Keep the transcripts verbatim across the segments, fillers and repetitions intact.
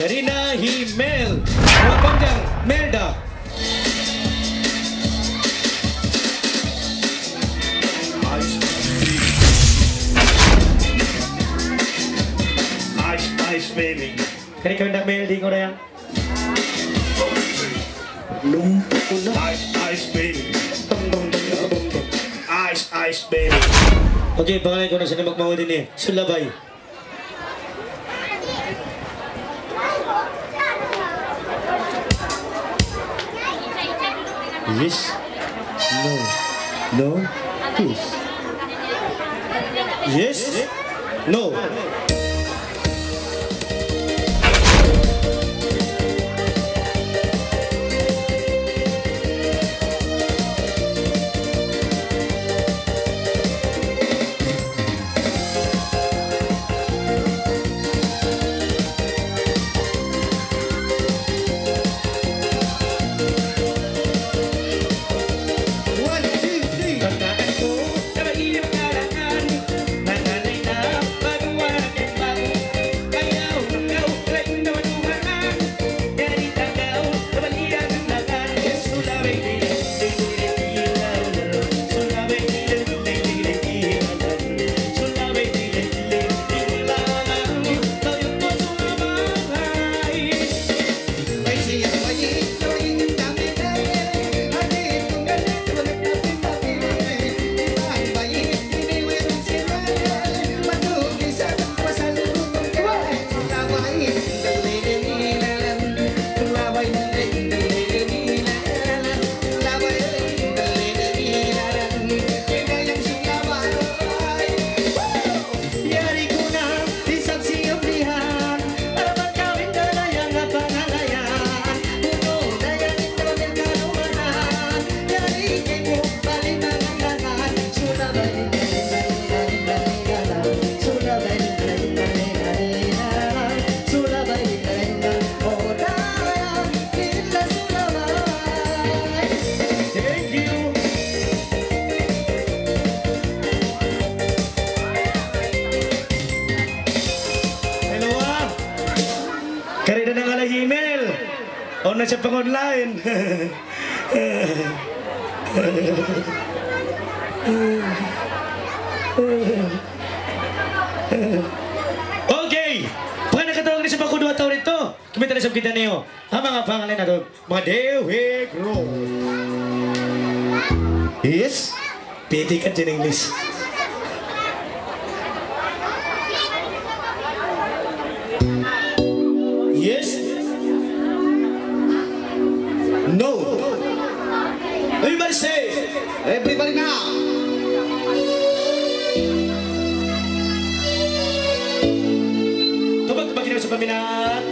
Rina hi Mel. Mapandang Melda. Ice, ice, baby. Kari kau ndak Mel di Korea? Lumpukan na. Ice, ice, baby. Tum, tum, tum, tum, tum, tum. Ice, ice, baby. Okay, pangalan ko na sa magmawad ini. Sulabay. Yes. No. No. Yes. Yes. No. Thank you. Hello, ah. Kari na nang ala email. O na siya pang online. Okay. Pagka nakatawag na sa pagkuduwa tau rito, kumita na sa kita niyo. Ang mga pangalan nato, Madiwig Road. Yes? Pwede ka din English. Yes? No. Everybody say, everybody now. Tubag-tubag kita sa paminat.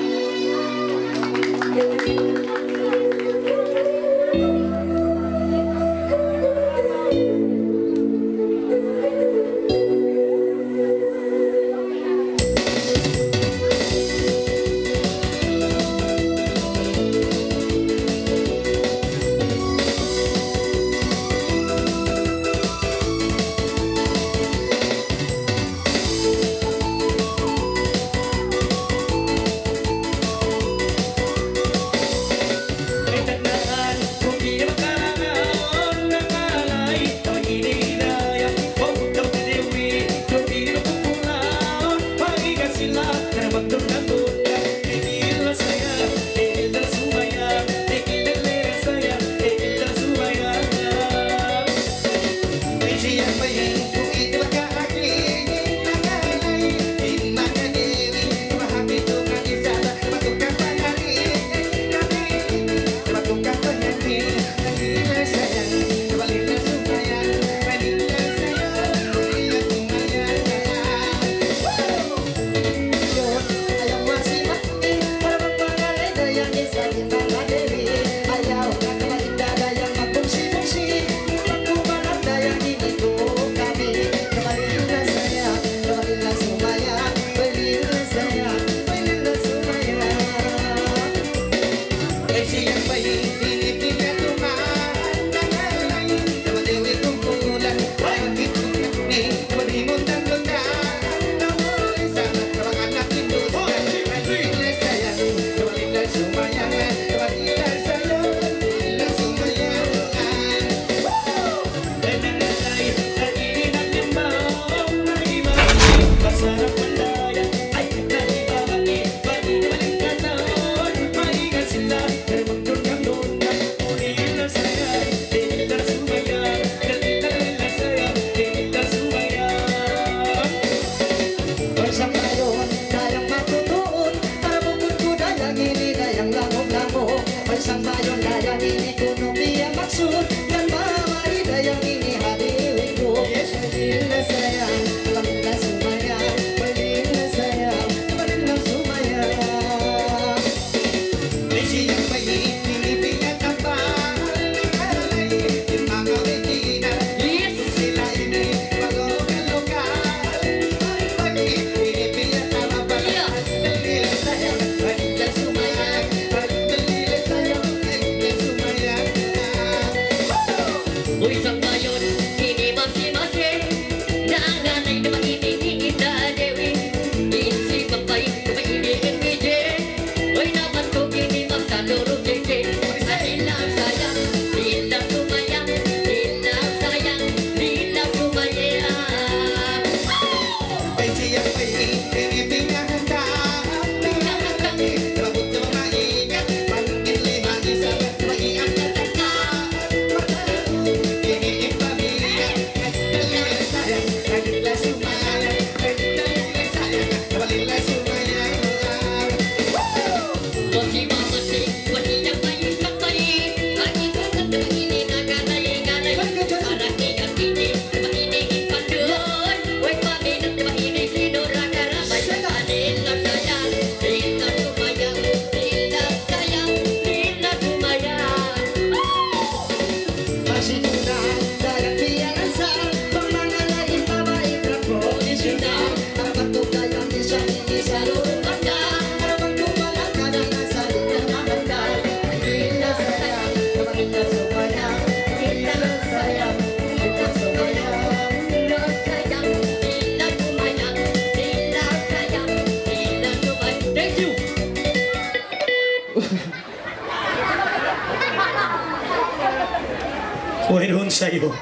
Wayruun sa'yu.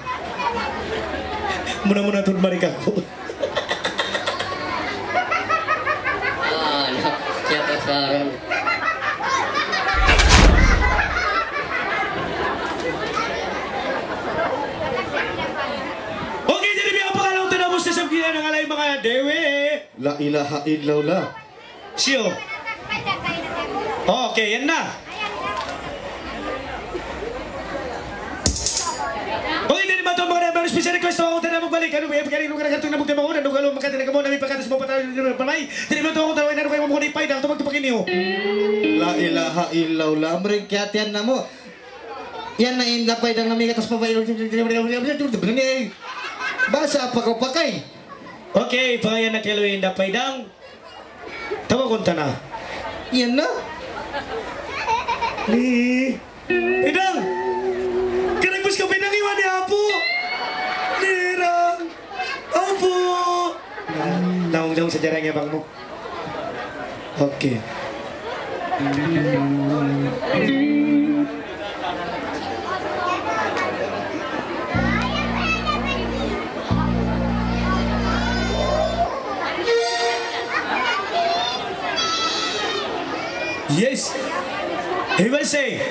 Muna-muna tuud mari kaku'. Ah, na, siya pasaran. Okay, jadi biya' pa ka lang tinapos na sa kila ng alay mga dewe. La ilaha illallah. Siyo. Okay, yan na. Okay, di ba ito mga special request? Ako tayo na magbalik. Ano ba yung pagkain nung nagkatong na magdamag na nung galo makatira ka mo na may pagkatas mo patawin na pamay? Di ba ito ako tayo na nung kayo mo ni Paydang ito magtupakin niyo? La ilaha illallah. Amri kiyatian na mo. Yan na in Paydang na may katas pa ba yung basa pa ko pakay. Okay, pangayan na kilo in Paydang. Tawagun ta na. Yan na. Ni. Idang! Kanagbus ka pinangiwan ni Apo! Nirang! Apo! Naong-naong sa jarang yabang mo. Okay. Yes. He will say.